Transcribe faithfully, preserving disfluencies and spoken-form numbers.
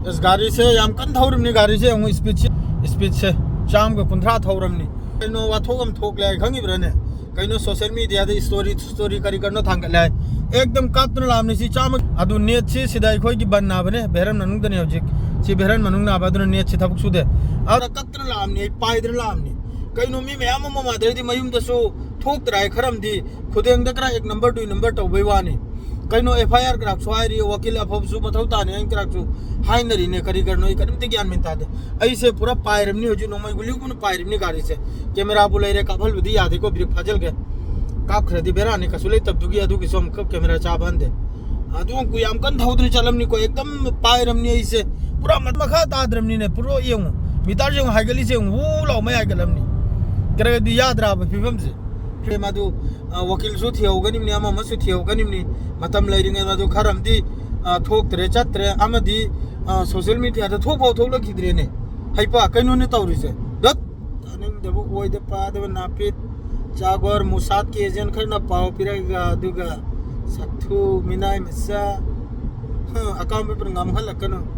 ꯑꯁ, ꯒꯥꯔꯤꯁꯦ ꯌꯥꯝ ꯀꯟꯅ ꯊꯧꯔꯤꯕꯅꯤ꯫ ꯒꯥꯔꯤꯁꯦ ꯌꯦꯡꯉꯨ, ꯁ꯭ꯄꯤꯠꯁꯦ, ꯁ꯭ꯄꯤꯠꯁꯦ ꯆꯥꯝꯃꯒ ꯀꯨꯟꯊ꯭ꯔꯥ ꯊꯧꯔꯝꯅꯤ꯫ ꯀꯩꯅꯣ ꯋꯥꯊꯣꯛ ꯑꯃ ꯊꯣꯛꯂꯦ ꯍꯥꯏ ꯈꯪꯉꯤꯕ꯭ꯔꯥꯅꯦ? ꯀꯩꯅꯣ ꯁꯣꯁꯦꯜ ꯃꯤꯗꯤꯌꯥꯗ ꯁ꯭ꯇꯣꯔꯤ, ꯁ꯭ꯇꯣꯔꯤ ꯀꯔꯤ ꯀꯔꯤꯅꯣ ꯊꯥꯡꯒꯠꯂꯦ ꯍꯥꯏ꯫ ꯑꯦꯛꯗꯝ ꯀꯥꯞꯇꯨꯅ ꯂꯥꯛꯑꯝꯅꯤ ꯁꯤ ꯆꯥꯝꯃ꯫ ꯑꯗꯨ ꯅꯦꯠꯁꯤ ꯁꯤꯗ ꯑꯩꯈꯣꯏꯒꯤ ꯕꯟ ꯅꯥꯕꯅꯦ, ꯚꯦꯔꯟ ꯃꯅꯨꯡꯗꯅꯦ ꯍꯧꯖꯤꯛ꯫ ꯁꯤ ꯚꯦꯔꯟ ꯃꯅꯨꯡ ꯅꯥꯕ, ꯑꯗꯨꯅ ꯅꯦꯠꯁꯤ ꯊꯕꯛ ꯁꯨꯗꯦ꯫ ꯑꯗꯨꯅ ꯀꯛꯇꯅ ꯂꯥꯛꯑꯝꯅꯤ, ꯑꯩ ꯄꯥꯏꯗꯅ ꯂꯥꯛꯑꯝꯅꯤ꯫ ꯀꯩꯅꯣ ꯃꯤ ꯃꯌꯥꯝ ꯑꯃ ꯃꯥꯗꯔꯗꯤ ꯃꯌꯨꯝꯗꯁꯨ ꯊꯣꯛꯇ꯭ꯔꯦ ꯍꯥꯏ, ꯈꯔ ꯑꯃꯗꯤ ꯈꯨꯗꯦꯡꯗ ꯈꯔ ꯑꯦꯛ ꯅꯝꯕꯔ ꯗꯨꯏ ꯅꯝꯕꯔ ꯇꯧꯕꯩ ꯋꯥꯅꯤ꯫ ꯀꯩꯅꯣ ꯑꯦꯐ ꯑꯥꯏ ꯑꯥꯔ ꯀꯅꯥꯁꯨ ꯍꯥꯏꯔꯤ, ꯋꯥꯀꯤꯜ ꯑꯐꯕꯁꯨ ꯃꯊꯧ ꯇꯥꯅꯤ ꯍꯥꯏꯅ ꯀꯅꯥꯁꯨ ꯍꯥꯏꯅꯔꯤꯅꯦ꯫ ꯀꯔꯤ ꯀꯔꯤꯅꯣ ꯑꯩ ꯀꯔꯤꯝꯇ ꯒ꯭ꯌꯥꯟ ꯃꯦꯟ ꯇꯥꯗꯦ꯫ ꯑꯩꯁꯦ ꯄꯨꯔꯥ ꯄꯥꯏꯔꯕꯅꯤ ꯍꯧꯖꯤꯛ, ꯅꯣꯡꯃꯩ ꯒꯨꯂꯤꯒꯨꯝꯅ ꯄꯥꯏꯔꯤꯕꯅꯤ ꯒꯥꯔꯤꯁꯦ꯫ ꯀꯦꯃꯦꯔꯥꯕꯨ ꯂꯩꯔꯦ, ꯀꯥꯞꯍꯜꯕꯗꯤ ꯌꯥꯗꯦꯀꯣ, ꯕ꯭ꯔꯦꯛ ꯐꯥꯖꯤꯜꯒꯦ꯫ ꯀꯥꯞꯈ꯭ꯔꯗꯤ ꯕꯦꯔꯥꯅꯤ, ꯀꯩꯁꯨ ꯂꯩꯇꯕꯗꯨꯒꯤ ꯑꯗꯨꯒꯤꯁꯨ ꯑꯃꯨꯛꯀ ꯀꯦꯃꯦꯔꯥ ꯆꯥꯕ ꯍꯟꯗꯦ꯫ ꯑꯗꯨ ꯀꯨꯏ ꯌꯥꯝ ꯀꯟꯅ ꯊꯧꯗꯅ ꯆꯠꯂꯝꯅꯤꯀꯣ, ꯑꯦꯛꯗꯝ ꯄꯥꯏꯔꯝꯅꯤ ꯑꯩꯁꯦ꯫ ꯄꯨꯔꯥ ꯃ-, ꯃꯈꯥ ꯇꯥꯗ꯭ꯔꯕꯅꯤꯅꯦ, ꯄꯨꯔꯥ ꯌꯦꯡꯉꯨ꯫ ꯃꯤꯇꯔꯁꯦ ꯌꯦꯡꯉꯨ, ꯍꯥꯏꯒꯠꯂꯤꯁꯦ ꯌꯦꯡꯉꯨ, ꯍꯨ ꯂꯥꯎ ꯃꯩ ꯍꯥꯏꯒꯠꯂꯝꯅꯤ꯫ ꯀꯔꯒꯗꯤ ꯌꯥꯗ꯭ꯔꯕ ꯐꯤꯕꯝꯁꯦ꯫ ꯃꯗꯨ, ꯑ, ꯋꯥꯀꯤꯜꯁꯨ ꯊꯤꯍꯧꯒꯅꯤꯕꯅꯤ, ꯑꯃ ꯑꯃꯁꯨ ꯊꯤꯍꯧꯒꯅꯤꯕꯅꯤ꯫ ꯃꯇꯝ ꯂꯩꯔꯤꯉꯩ ꯃꯗꯨ ꯈꯔ ꯑꯃꯗꯤ, ꯑ, ꯊꯣꯛꯇ꯭ꯔꯦ, ꯆꯠꯇ꯭ꯔꯦ, ꯑꯃꯗꯤ, ꯑ, ꯁꯣꯁꯦꯜ ꯃꯤꯗꯤꯌꯥꯗ ꯊꯣꯛꯐꯥꯎ ꯊꯣꯛꯂꯛꯈꯤꯗ꯭ꯔꯦꯅꯦ꯫ ꯍꯩꯄꯥ, ꯀꯩꯅꯣꯅꯦ ꯇꯧꯔꯤꯁꯦ꯫ ꯗꯠ! ꯇꯥꯅꯤꯡꯗꯕ, ꯑꯣꯏꯗ ꯄꯥꯗꯕ ꯅꯥꯄꯤꯠ꯫ ꯆꯥꯒꯣꯔ ꯃꯨꯁꯥꯠꯀꯤ ꯑꯦꯖꯦꯟ ꯈꯔꯅ ꯄꯥꯎ ꯄꯤꯔꯛꯑꯒ, ꯑꯗꯨꯒ ꯁꯛꯊꯨ ꯃꯤꯅꯥꯏ ꯃꯆꯥ꯫ ꯍ, ꯑꯀꯥꯝꯕ ꯄꯨꯔ ꯉꯥꯡꯍꯜꯂꯛꯀꯅꯨ꯫